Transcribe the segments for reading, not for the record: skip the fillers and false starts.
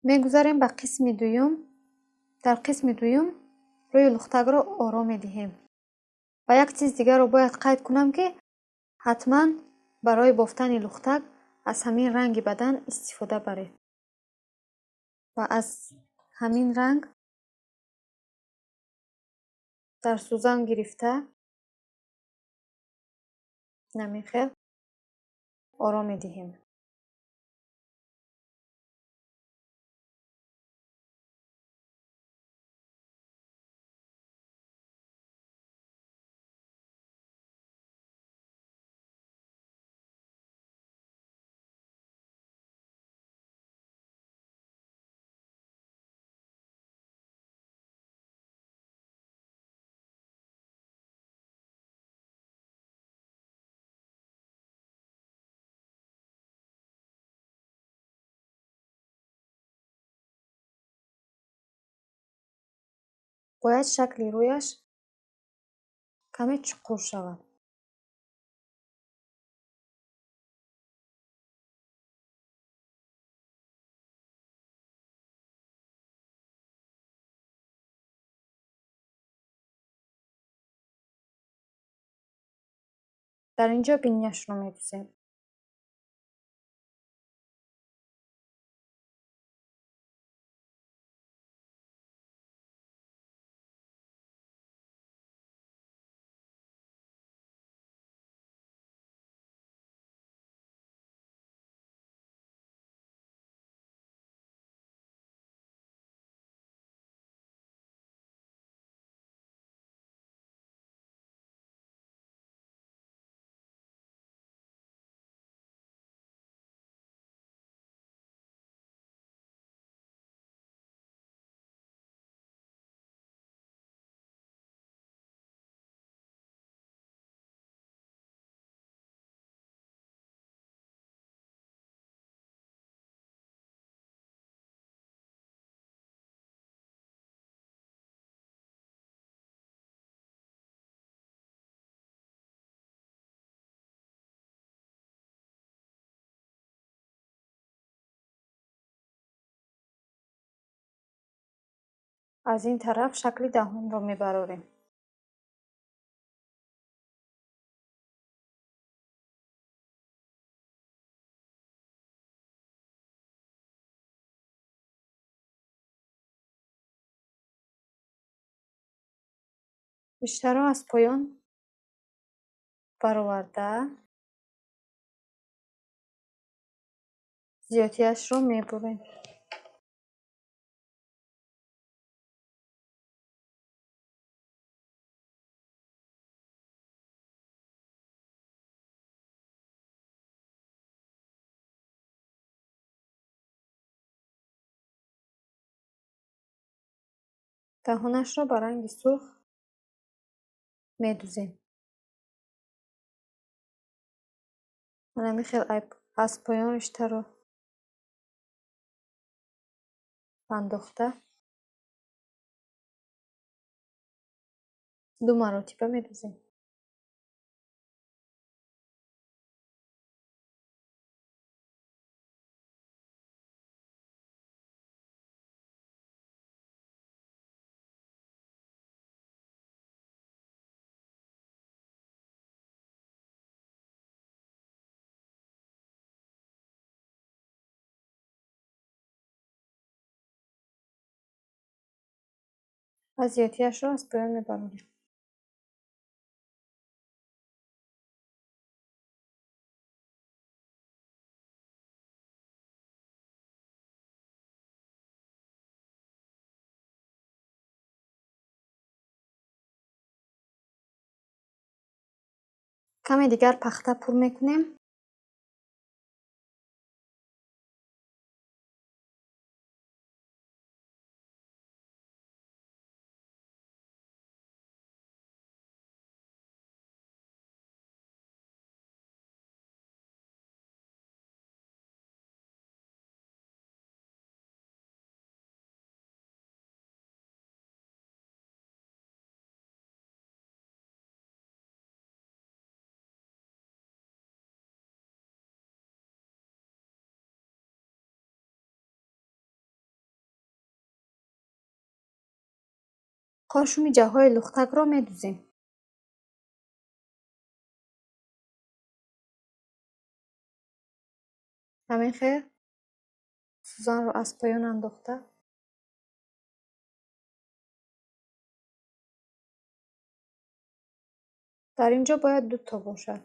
Мегузарем ба қисми дуюм. Дар қисми дуюм рӯи лухтакро оро медиҳем. Ва як чиз дигарро бояд қайд кунам, ки ҳатман барои бофтани лухтак аз ҳамин ранги бадан истифода баред ва аз ҳамин ранг дар сӯзан гирифта намихел оро медиҳем. Бояд шакли рӯяш каме чуқур шавад. Дар ин ҷо бинияшро медӯзем. Аз ин тараф шакли даҳонро мебарорем. Риштаро аз поён бароварда, зиёдтиашро мебурем. Даҳонашро ба ранги сурх медӯзем. Ана хел аз поён риштаро андохта ду маротиба медӯзем. Ва зиёдтиашро аз поён мебарорем. Каме дигар пахта пур мекунем. Қошу миҷаҳои лухтакро медузем. Ҳамин хел сӯзанро аз поён андохта дар ин ҷо бояд дуто бошад.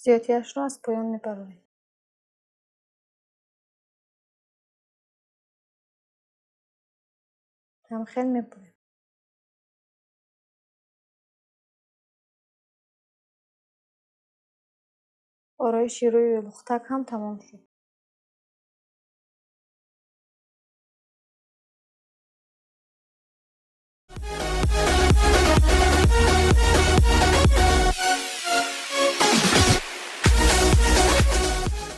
Зиёдтиашро аз поён мебарорем. Ҳамхел мебурем. Ороиши рӯи лухтак ҳам тамом шуд.